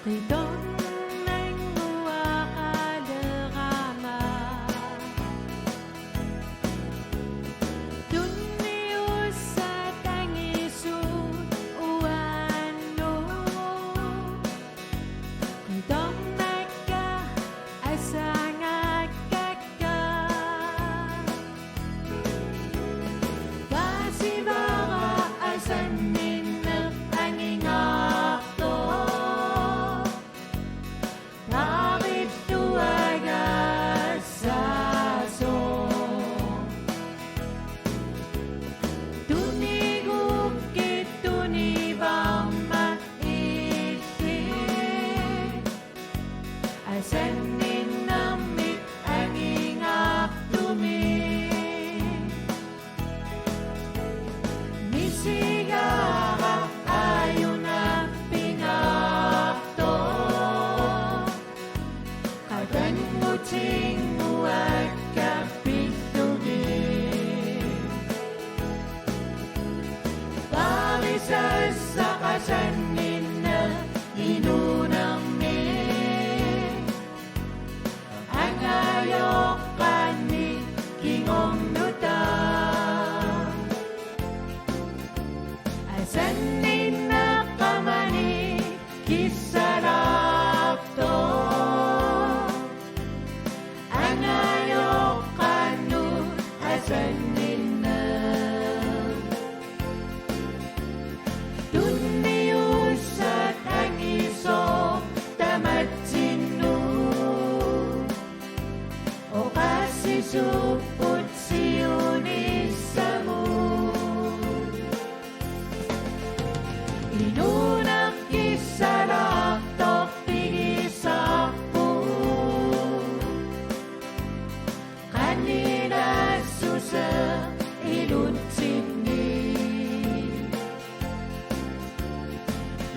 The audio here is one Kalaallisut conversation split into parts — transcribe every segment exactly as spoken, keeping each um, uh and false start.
Qitornannguaqalerama. Tunniussat angisuut uannut. Qitornakka asangakka. Paasivara asanninneq angingaartoq. Paarilluagassaasoq. Tunigukkit tunivarma illit. Asanninnermik angingaartumik. Misigara ajuna pingaartoq. Qatanngutinnguakka pillugit. Paarisassaq asanninneq inuunermi. Angajoqqaanni kingornutaa. Asanninneq qamani kissalaartoq. Angajoqqaannut asanninneq. Tunniussat angisooq tamatsinnut. Oqaassisuupput siunissamut. Inuuneq kissalaartoq pigisarput. Qanilaassuseq ilutsinni.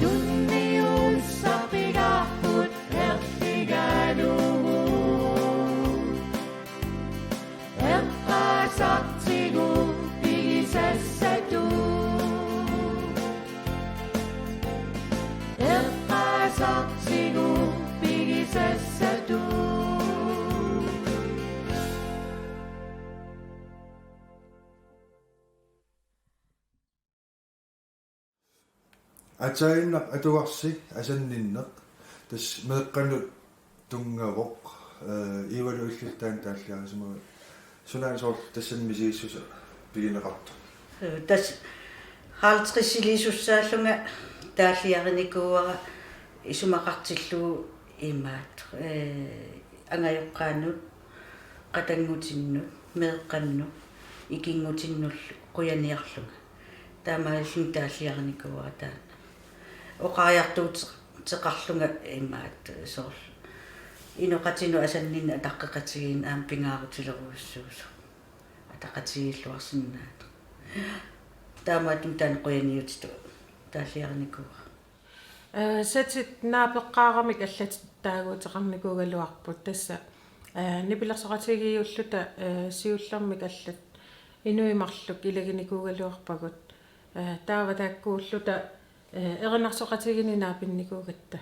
Tunniussaq pigaarput erligalugu. Eqqaasartigu pigisassatut. Eqqaasartigu pigisassatut. Aatsaannguaq atugarsi asanninneq tassa meeqqanut tunngavoq, ee, Ivalu illit taanna taalliarisimavat. Sunaana soorlu tassani misigissuseq pigineqartoq? Ee, tassa halvtredsiliisussaallunga taalliarinikuuara isumaqartillugu imaattoq, ee, angajoqqaannut, qatanngutinnut, meeqqannut, ikinngutinnullu qujaniarlunga. Taamaalilluni taalliarinikuuara taanna. Oqariartuuteqarlunga imaattoq soorlu inoqatinut asanninneq ataqqeqatigiinneq aamma pingaarutilerujussuusoq. Ataqatigiilluarsinnaavoq. Taamaattumik taanna qujaniutitut taalliarinikuuara. Ee, satit naapeqqaaramik allat taaguuteqarnikuugaluarput tassa, ee, nipilersoqatigiilluta, ee, siullermik allat inuit marluk ilaginikuugaluarpagut. Ee, taava taakkuulluta, ee, erinarsoqatigiinni naapinnikuugatta.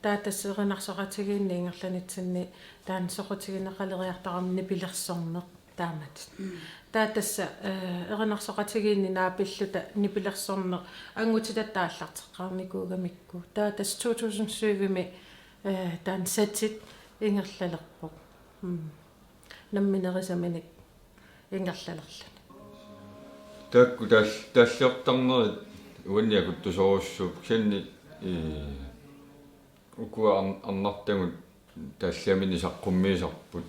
Taava tassa erinarsoqatigiinni ingerlanitsinni taanna soqutigineqaleriartarami nipilersorneq. Taamatut. Mm. Taava tassa, ee, erinarsoqatigiinni naapilluta nipilersorneq anngutitatta aallarteqqaarnikuugamikku. Taava tassa to tusind syvimi, ee, taanna satit ingerlalerpoq. Mm. Namminerisaminik ingerlalerluni. Taakku taal-, taalliortarnerit uanniakuttusorussuup kisianni, ee, ukua arn-, arnartagut taalliamini saqqummiisarput.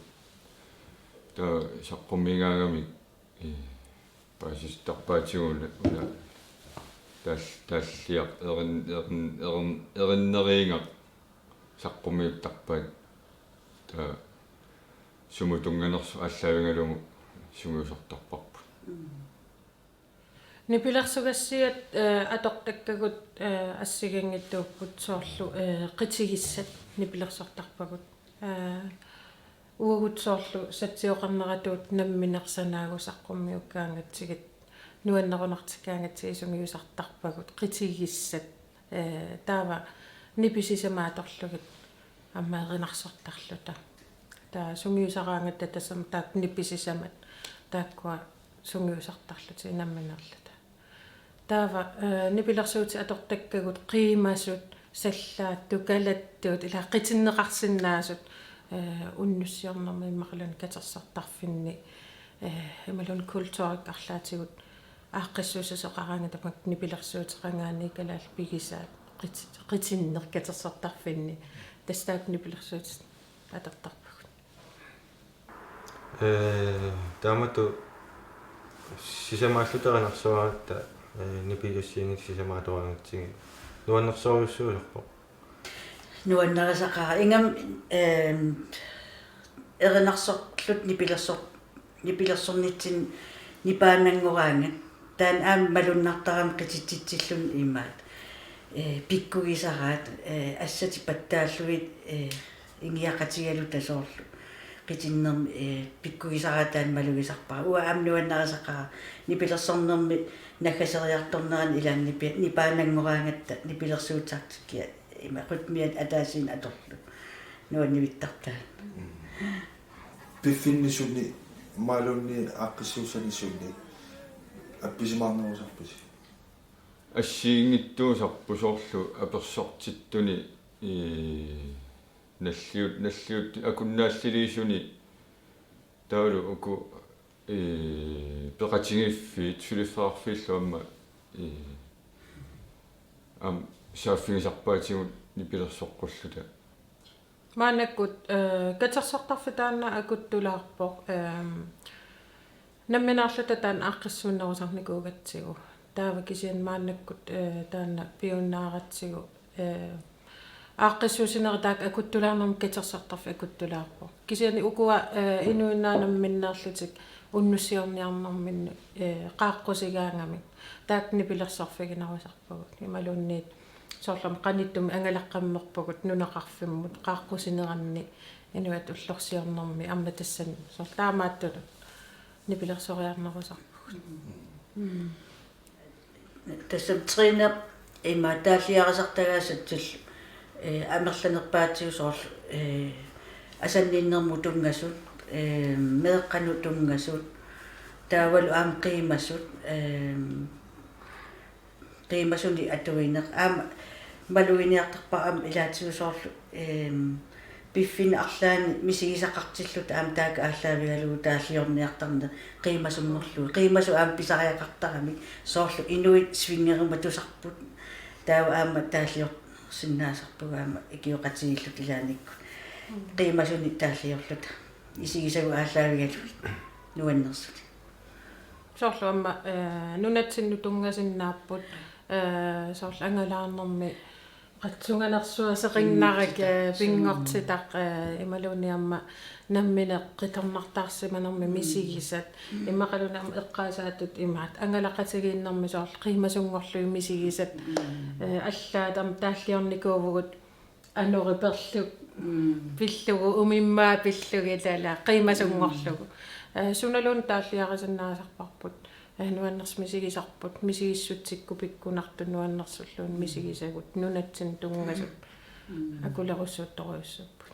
Taava saqqummiigaagamik, ee, paasisittarpaatigut una, una taal-, taalliaq erin-, erin-, erin-, erinnerigaq saqqummiuttarpaat. Taava sumut tunnganersoq aallaavigalugu sungiusartarparput. Mm. Nipilersugassiat, ee, atortakkagut, ee, assigiinngitsuupput soorlu, ee, qitigissat nipilersortarpagut. Ee, uagut soorlu satsioqarneratut nammineq sanaagut saqqummiukkaangatsigit, nuannerunartikkaangatsigit sungiusartarpagut qitigissat. Ee, taava Nipi sisamat atorlugit aamma erinarsortarluta. Taava sungiusaraangatta tassami taakku nipi sisamat taakkua sungiusartarlutik nammineerluta. Taava, eh, nipilersuutit atortakkagut qiimasut, sallaat, tukalattut, ila qitinneqarsinnaasut, eh, unnussiornermi imaluunniit katersortarfinni, eh, imaluunniit kulturikka arlaatigut aaqqissuussuseqaraangat tamakku nipilersuuteqangaanniit kalaallit pigisaat qit-, qitinneq katersortarfinni. Tassa taakku nipilersuutit atortarpagut. Ee, taamatut sisamaalluta erinarsoraangatta, ee, nipilersuutit sisamat atoraangatsigit. Nuannersorujussuusarpoq. Nuannarisaqaara. Ingammik, eem, erinarsorluta nipilersor-, nipilersornitsinni nipaannanngoraangat. Taanna aamma malunnartarami qititsitsilluni imaat. Ee, pikkugisaraat, ee, assatit pattaallugit, ee, ingiaqatigaluta soorlu. Qitinnermi, ee, pikkugisaraat taanna malugisarpara. Uanga aamma nuannarisaqaara nipilersornermi naggaseriartornerani ilaanni nipi-, nipaannanngoraangatta nipilersuutisartikkiga ima rytmiat ataasiinnaq atorlugu. Nuannivittarput taanna. Piffinni suni, imaluunniit aaqqissuussani suni appisimaarnerusarpisi? Assigiinngitsuusarput soorlu apersortittuni, ii, nalliut-, nalliuttut akunnaallilisuni taavalu uku, ii, peqatigiiffiit suliffeqarfiillu aamma, ii, aamma saaffigisarpaatigut nipilersoqqulluta. Maannakkut, eh, katersortarfik taanna akuttulaarpoq, ehm, nammineerluta taanna aaqqissuunnerusarnikuugatsigu. Taava kisianni maannakkut, eh, taanna piunnaaratsigu, eh, aaqqissuussinerit taakku akuttulaarnermi katersortarfik akuttulaarpoq. Kisianni ukua, eh, inuinnaq namminneerlutik unnussiorniarnerminni, eh, qaaqqusigaangamik. Taakku nipilersorfiginerusarpagut. Imaluunniit soorlu aamma qanittumi angalaqqammerpugut nunaqarfimmut qaaqqusineranni inuit ullorsiornermi aamma tassani soorlu taamaattunut nipilersoriarnerusarpugut. Mm. Tassami træner ima taalliarisartagaasatsillu, ee, amerlanerpaatigut soorlu, ee, asanninnermut tunngasut, ee, meeqqanut tunngasut, taavalu aamma qiimasut, ee, qiimasunik atuineq aamma maluginiartarpara aamma ilaatigut soorlu, eem, piffinni arlaanni misigisaqartilluta aamma taakku aallaavigalugu taalliorniartarneq qiimasunngorlugu. Qiimasut aamma pisariaqartaramik soorlu inuit swingeruma tusarput. Taava aamma taalliorsinnaasarpugut aamma ikioqatigiilluta ilaannikkut. Mm. Qiimasunik taalliorluta. Isigisagut aallaavigalugit. Nuannersut. Soorlu aamma, eh, nunatsinnut tunngasinnaapput, eh, soorlu angalaarnermi qatsunganersuaseqinnarak, mm, eh, pinngortitaq, eh, imaluunniit aamma nammineq qitornartaarsimanermi, mm, misigisat, mm, immaqaluunniit aamma eqqaasaatut imaat angalaqatigiinnermi soorlu qiimasunngorlugit misigisat, mm, eh, allaat aamma taalliornikuuvugut anori perluk, mm, pillugu, umimmaat pillugit ilaa qiimasunngorlugu. Mm. Eh, sunaluunniit taalliarisinnaasarparput. Eh, nuannersut misigisarput, misigissutsikkut pikkunartut nuannersulluunniit, mm, misigisagut, nunatsinnut tunngasut. Mm. Akulerussuuttorujussuupput.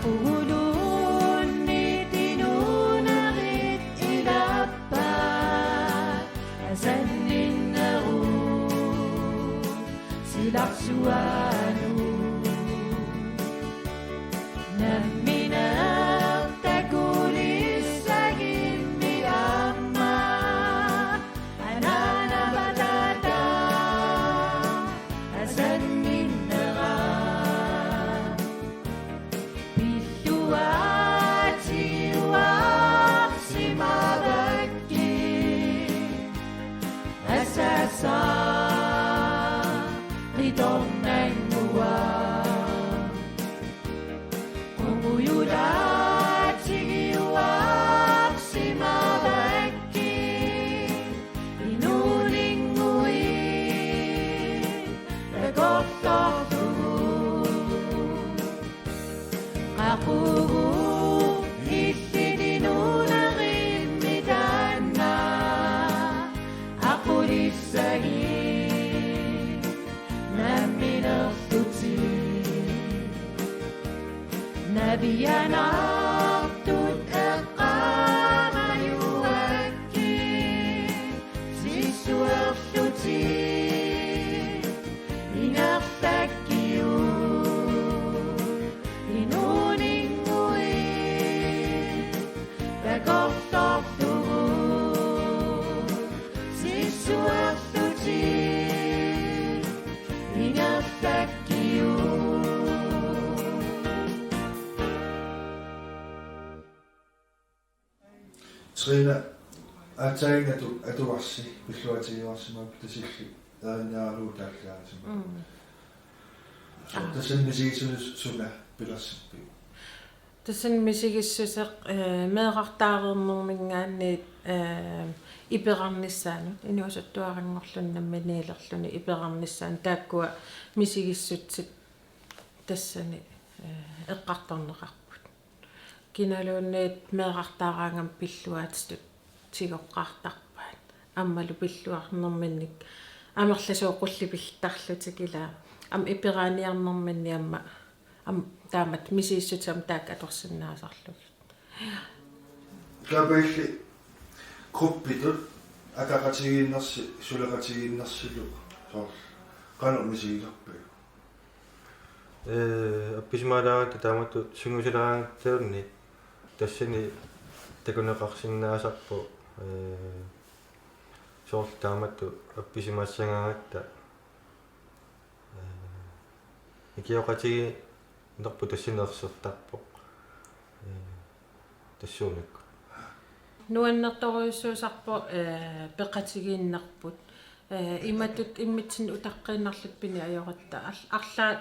Uulunni tinuunerit ilappaat asanninnerup silarsuanut. Nammineq takulissagimmi aamma anaanapatata asanninnera. Pilluaatigiuarsimavakkit asasaaq qitornannguaq. Qungujulaatigiuarsimavakkit inuuninnguit takorloorlugu. Qaqugu illit inuunerimmi taanna aqulissagit namminerlutit. Navianartut eqqaamajuakkit sissuerlutit. Ingerlakkiuk inuuninnguit takorloorlugu sissuerlutit. Ingerlakkiuk. Trine, aatsaannguaq atu-, atuarsi pilluaatigiuarsimavakkit, tassa illit erinniaralugu taalliaritsimavoq. Mm. Soorlu tassani misigissuseq suna pilersippiuk? Tassani misigissuseq, eh, meerartaareernerminngaanniit, eh, iperarnissaanut, inuusuttuaranngorluni nammineerluni iperarnissaanut, taakkua misigissutsit tassani, eh, eqqartorneqarput. Kinaluunniit meerartaaraangama pilluaatitut tigoqqaartarpaat. Aammalu pilluarnerminnik amerlasuut qullipilluartarlutik, ilaa aamma iperaaniarnerminni aamma, aamma taamatut misigissutsit aamma taakku atorsinnaasarlugit. Kaapilli gruppitut ataqatigiinnersi-, suleqatigiinnersilu soorlu qanoq misigisarpiuk? Ee, appisimaalaaratta taamatut sungiusilaaraangatsiarni tassani takuneqarsinnaasarpoq, ee, soorlu taamatut appisimaassagaangatta, ee, ikioqatigiinnerput tassani ersertarpoq. Ee, tassuunakkut. Nuannertorujussuusarpoq, ee, peqatigiinnerput. Ee, imatut immitsinnut utaqqiinnarluta piniajoratta. Al-, arlaat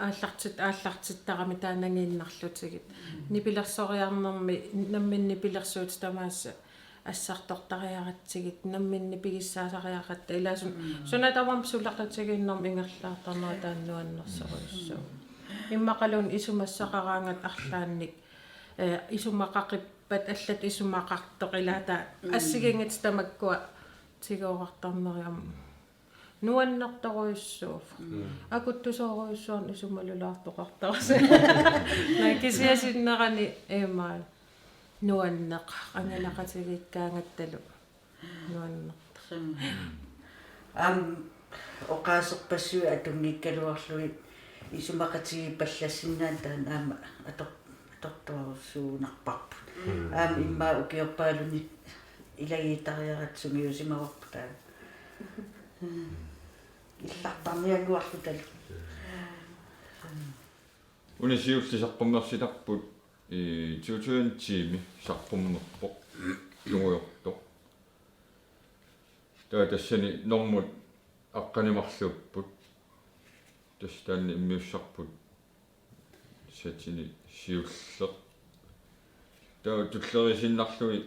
aallartit-, aallartittarami taannagiinnarlutigit. Nipilersoriarnermi nammineq nipilersuutit tamaasa assartortariaratsigit, nammineq nipigissaasariaratta. Ilaa sun-, mm, suna tamarmi suleqatigiinnermi ingerlaartarnera taanna nuannersorujussuuvoq. Immaqaluunniit isumassaqaraangat arlaannik, ee, isumaqaqippat allat isumaqartoq, ilaa taava, mm, assigiinngitsut tamakkua tigoorartarneri aamma nuannertorujussuuvoq. Mm. Akuttusorujussuarnik isumalulaartoqartarsi. Naa, kisianni sinnerani imaal nuanneq angalaqatigiikkaangattalu nuannertoq. Aamma oqaaserpassuit atunngikkaluarlugit isumaqatigiippallassinnaaneq taanna aamma ator-, atortorujussuunarparput. Mm. Aamma immaqa ukiorpaalunni ilagiittariaratta sungiusimavarput taanna. Illartarniannguarlutalu. Una siulleq saqqummersitarput, ee, two thousand ten-imi saqqummerpoq, tungujortoq. Taava tassani normut aqqaneq-marluupput. Tassa taanna immiussarput satini siulleq. Taava tulleriiaannarlugit,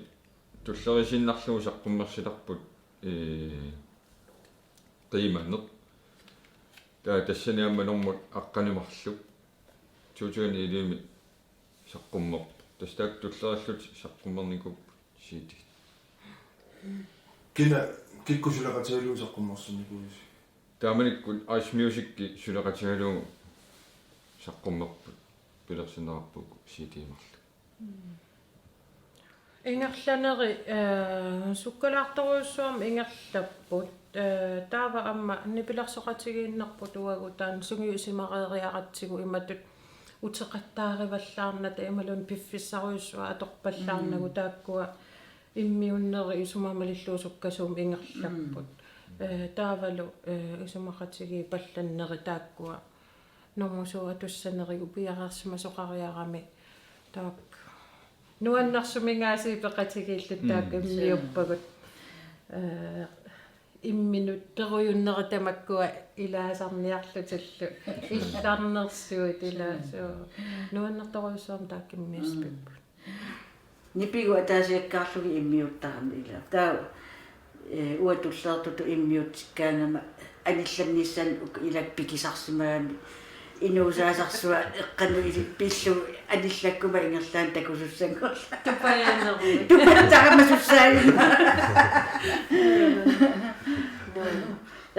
tulleriiaannarlugu saqqummersitarput, ee, qiimaneq. Taava tassani aamma normut aqqaneq-marluk two thousand eleven-imi saqqummerpoq. Tassa taakku tullerillutik saqqummernikuupput C D. Kina, kikkut suleqatigalugu saqqummersinnikuuisi? Taamanikkut Ice Music-i suleqatigalugu saqqummerput. pilersinneqarput C D marluk. Ingerlaneri, eh, sukkalaartorujussuarmik ingerlapput. Eh, taava aamma nipilersoqatigiinnerput uagut taanna sungiusimareeriaratsigu imatut uteqattaarivallaarnata imaluunniit piffissarujussuaq atorpallaarnagu. Mm. Taakkua immiunneri isumaga malillugu sukkasuumik ingerlapput. Mm. Eh, taavalu, eh, isumaqatigiippallanneri taakkua normusuut atussanerigut piareersimasoqariarami taakku nuannersumingaasiit peqatigiillutik taakku. Mm. Immiuppagut. Eh, imminut perujunneri tamakkua ilaasarniarlutillu illarnersuut ilaa. Mm. Suu. Nuannertorujussuarmik taakku immiussipipput. Mm. Nipigut ataasiakkaarlugit immiuttarami ilaa. Taava, eh, uanga tulliuttoq immiutsikkaangama anillannissaanut uk-, ilaa pikisarsimagami inuusaasarsuaq eqqanut ili-, pillugu anillakkuma ingerlaannaq takusussanngorlunga. Tupajaanneruit. Tupajaanneruit.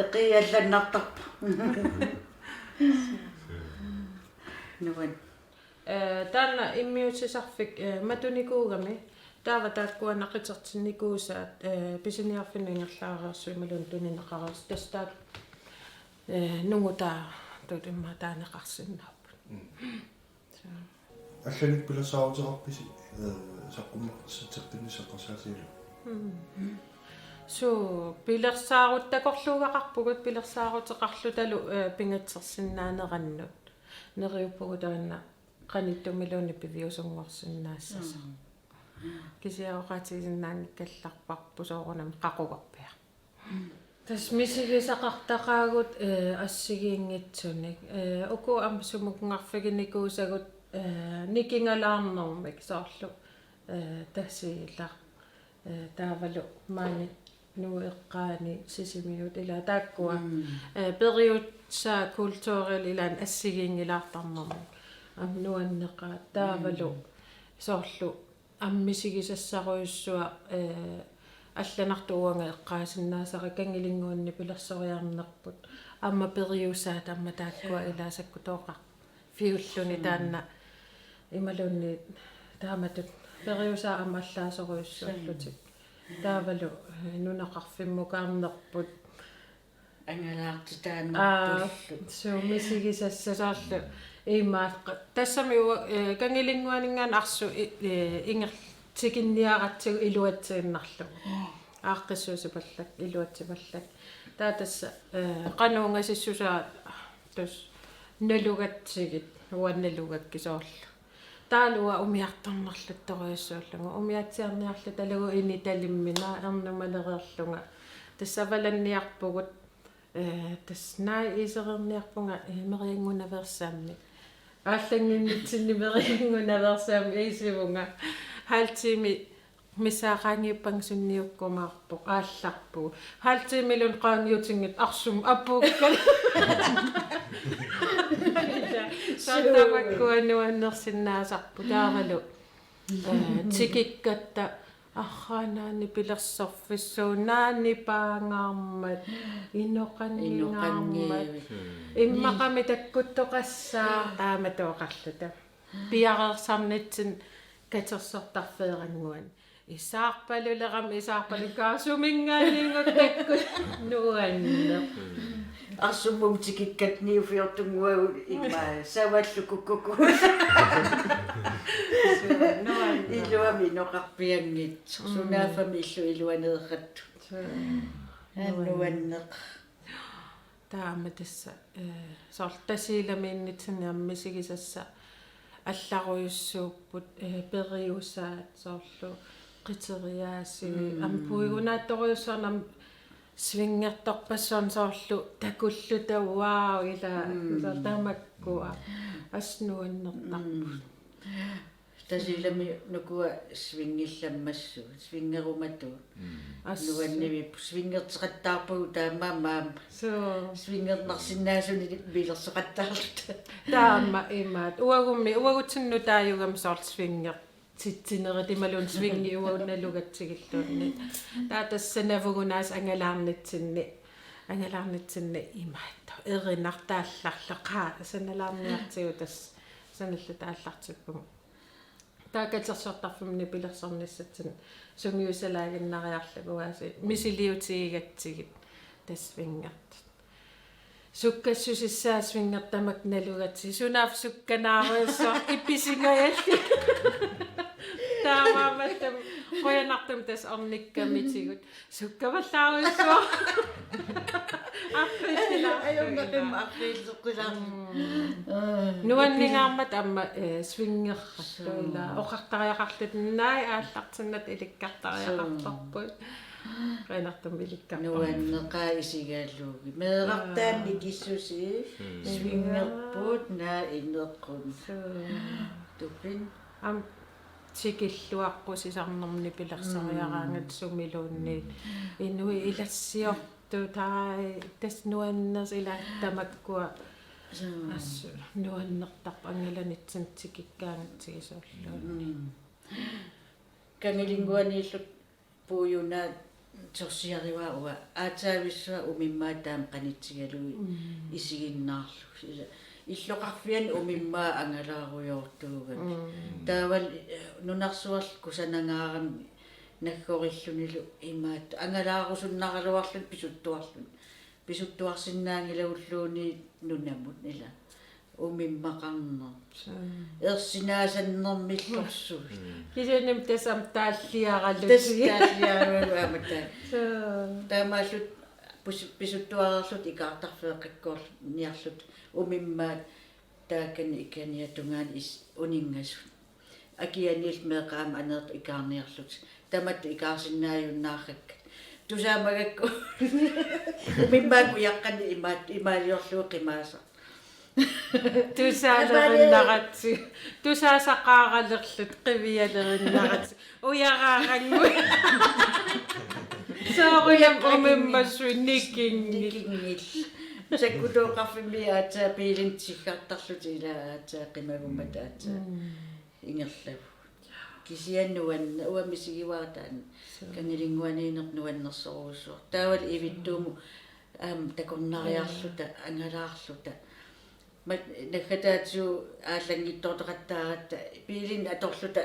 Eqiallannartarpoq. Nuan. Eh, taanna immiussisarfik, eh, matunikuugami, taava taakkua naqitertinnikuusaat, eh, pisiniarfinnut ingerlareersut imaluunniit tunineqareersut, tassa taakku, eh, nungutaatut immaqa taaneqarsinnaapput. Mm. Suu. Allanik pilersaaruteqarpisi, eh, saqqummersitseqqinnissaq eqqarsaatigalugu? Mm. Suu, pilersaaruteqarluugaqarpugut, pilersaaruteqarlutalu, eh, pingatsersinnaanerannut. Neriuppugut taanna qanittumiluunniit piviusunngorsinnaassasoq. Mm. Kisianni oqaatigisinnaanngikkallarparput soorunami qaqugorpiaq. Mm. Tassa misigisaqartaqaagut, eh, assigiinngitsunik. Eh, uku aamma sumunngarfiginikuusagut, eh, nikingalaarnermik soorlu, eh, Tasiilaq. Eh, taavalu maani Nuup eqqaani Sisimiut ilaa taakkua. Mm. Eh, periusaat kulturilu ilaanni assigiinngilaartarnermut. Aamma nuanneqaat taavalu. Mm. Soorlu aamma misigisassarujussuaq, eh, allanartoq uanga eqqaasinnaasara Kangilinnguani nipilersoriarnerput. Aamma periusaat aamma taakkua. Suu. Ilaa sakkutooqar- fiulluni. Mm. Taanna imaluunniit taamatut periusaat aamma allaasorujussuullutik. Mm. Taavalu, eh, nunaqarfimmukaarnerput. Angalaartitaannerpullu. Aa, suu misigisassat soorlu. Imaat qa-, tassami ua-, eh, Kangilinnguaninngaanniit arsuk i-, eh, inger-, tikinniaratsigu iluatsiinnarlugu. Aaqqissuussipallak, iluatsipallak. Taava tassa, eh, qanoq ungasissusaa tassa nalugatsigit, uanga nalugakkit soorlu. Taavalu uanga umiartornerluttorujussuullunga, umiatsiarniarlutalugu initalimmi, naak ernumalereerlunga. Tassa avalanniarpugut, eh, tassa naak iisereerniarpunga, eh, Merianngunaveersaammi. Aallannginnitsinni Merianngunaveersaammi iisivunga. Halv time missaaqaanngippanga sunniukkumaarpoq aallarpugut. Halv timemiluunniit qaangiutinngitsoq arsummi apuukkaluarlunga. Suu. Taava tamakkua nuannersinnaasarput taavalu. Eh, tikikkatta arraa naani pilersorfissuuvoq, naani paangaarmat, inoqanngingaarmat. Inoqanngiivik. Immaqami takkuttoqassaaq taamatut oqarluta. Piareersarnitsinni katersortarfeerannguani. Isaarpalulerami isaarpalukaasuminngaanniinnguttakku nuanneq. Arsummuutikikkat niufiortunnguagut immaqa savallu kukkuku. Nuanneq. Iluamik inoqarpianngitsoq. Mm. Sunaaffami illut iluaneerattut. Suu. Aa, nuanneq. Taama tassa, eh, soorlu Tasiilamiinnitsinni aamma misigisassat allarujussuupput, eh, periusaat soorlu qiteriaasiit, mm, aamma puigunaattorujussuarnik aamma swingertorpassuarnik soorlu takulluta, wow, ilaa, mm, soorlu tamakkua assut nuannertarput. Mm. Tasiilami nukua swingillammassuk, swingerumatuut. Mm. Assut. Nuannivipput swingerteqattaarpagut taamaammat. Suu. Swingernarsinnaasunik pilersoqattaarluta. Taama imaat. Uagummi, uagutsinnut taajugami soorlu swingertitsinerit imaluunniit swingi uagut nalugatsigilluunniit. Taava tassa navugunaasa angalaarnitsinni. Angalaarnitsinni imaattoq. Erinartaallarlu qaa sanalaarniartigu tassa. sanilluta aallartippugut. Taava katersortarfimmi nipilersornissatsinnut sungiusalaaginnariarlugu aasiit misiliutigigatsigit tassa swingertut. Sukkassusissaat swingert tamakku nalugatsigit. Sunaaffa sukkanaarujussuaq ipisingajalli. Taamaammat qujanartumik tassa ornikkamitigut. Sukkavallaarujussuaq. Apriililaa. Ajornaqimmat apriililaa. Mm. Aa, nuanningaarmat aamma, eh, swingerrattu. Suu. Ilaa oqartariaqarluta naak aallartinnata ilikkartariaqartarput. Suu. Qujanartumik ilikkartarput. Nuanneqaaq isigalugit. Meerartaannik ikissusi. Mm. Swingerput naak inequnaq. Suu. Tupinnaq. Aamma tikilluaqqusisarnermik nipilersoriaraangat sumiluunniit. Inuit ilassiortut, taava tassa nuannersoq ilaa tamakkua. Suu. Assut nuannertarput angalanitsinni tikikkaangatsigu soorluunniit. Mm. Kangilinnguaniilluta puiunaat sorsiarivara uanga aatsaavissuaq umimmaat taama qanitsigalugit. Mm. Isiginnaarlugu. Illoqarfiani umimmaat angalaarujoortuugami. Mm. Taavalu, eh, nunarsuarli kusanangaarami naggorillunilu imaattoq angalaarusunnaraluarluni pisuttuarluni. Pisuttuarsinnaanngilagulluunniit nunamut ilaa. Umimmaqarneq. Suu. Ersinaasannermilluarsuit. Mm. Kisianni tassami taalliaralutik. Tassa taalliaralutik aamma taava. Suu. Taamaalluta pus-, pisuttuareerluta ikaartarfeeqqakkoorniarluta umimmaat taakani ikaniatungaani is-, uninngasut. Akianiillu meeqqat aamma aneerput ikaarniarlutik. Tamatta ikaarsinnaajunnaarrakkat. Tusaamagakku. Umimmaakka ujaqqanik imaat-, imaaliorlugu qimaasaq. Tusaalerinnaratsigu. Tusaasaqaaralerluta qivialerinnaratsigu. Ujaraarannguit. Soorunami umimmassuit nikinngillat. Nikinngillat. Sakkutooqarfimmi aatsaat biilinik tiggartarlutik ilaa aatsaat qimagummata aatsaat. Mm. Ingerlavugut. Kisianni nuann-, uanga misigivara taanna. Suu. Kangilinnguaniinneq nuannersorujussuaq. Taavalu ivittuumut aamma takornariarluta, angalaarluta. Ma-, naggataatigut aallanngitsoortoqattaaratta biilinni atorluta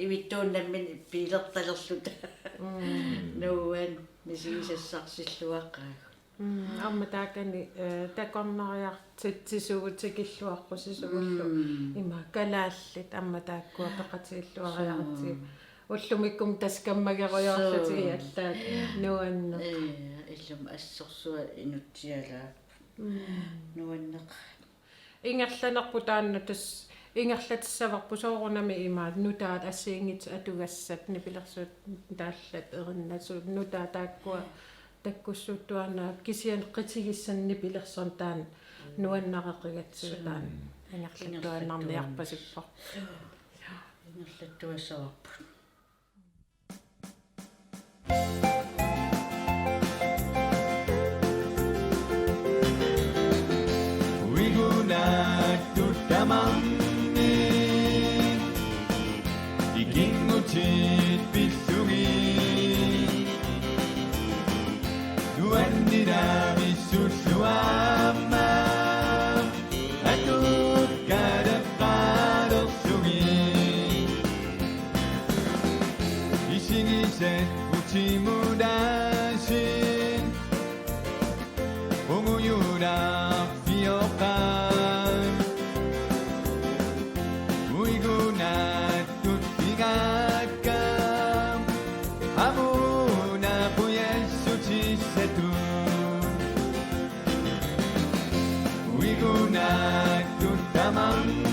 ivittuumut nammineq biilertalerluta. Mm. Nuann-, misigisassarsilluaqaagut. Mm, aamma taakani, eh, takornariartitsisugut tikilluaqqusisugullu. Mm. Ima kalaallit aamma taakkua peqatigilluariaratsigit. Suu. Ullumikkut tassa kammagerujoorlutigit. Suu. Allaat nuanneq. Ee, illumi assorsuaq inutsialaapput. Mm. Nuanneq. Ingerlanerput taanna tassa ingerlatissavarput soorunami imaat nutaat assigiinngitsut atugassat nipilersuut taallat erinnasut nutaat taakkua takkussuuttuaannarput kisianni qitigissanik nipilersorneq taanna nuannareqigatsigu taanna ingerlattuaannarniarpasippoq. Ingerlattuassavarput. Uigunaatut tamarmik ikinngutit pillugit. Nuanninavissullu aamma atukkaleqqaalerlugit. Isigisat utimut aasiit qungujulaarfioqaat. Uigunaat tuttigaakka amuuna qujassutissatut. Uigunaatut tamarmik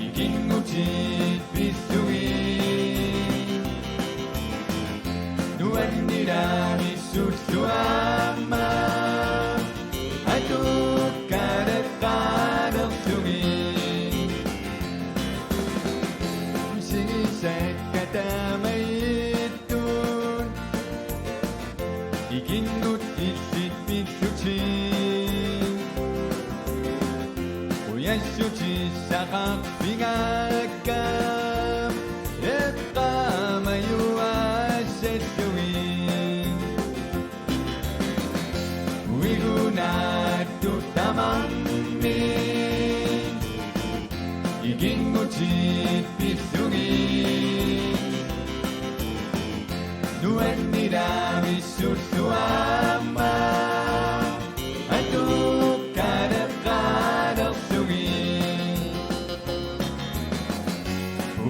ikinngutit pillugit. Nuannilaavissullu aamma atukkaleqqaalerlugit. Isigisakka taamaittut ikinngutit illit pillutit. Qujassutissaqarfigaakka eqqaamajuaassallugit. Uigunaatut tamarmik Ikinngutit pillugit. Nuannilavissullu aamma. Atukkaleqqaalerlugit.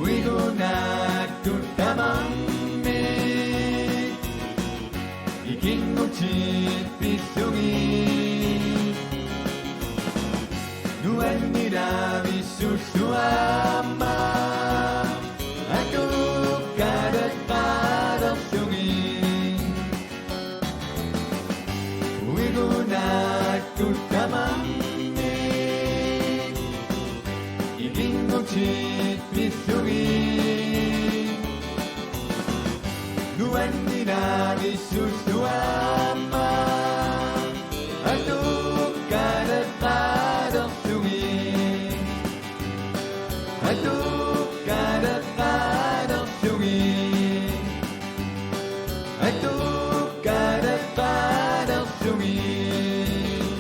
Uigunaatut tamarmik. Ikinngutit pillugit. Nuannilavissullu aamma. Atukkaleqqaalerlugit. Uigunaatut tamarmik. Ikinngutit pillugit. Nuannilavissullu aamma. Atukkaleqqaalerlugit. Atukkaleqqaalerlugit. Atukkaleqqaalerlugit.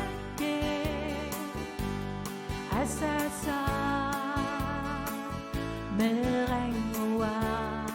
Illuaatigiuarsimavakkit asasaq meerannguaq.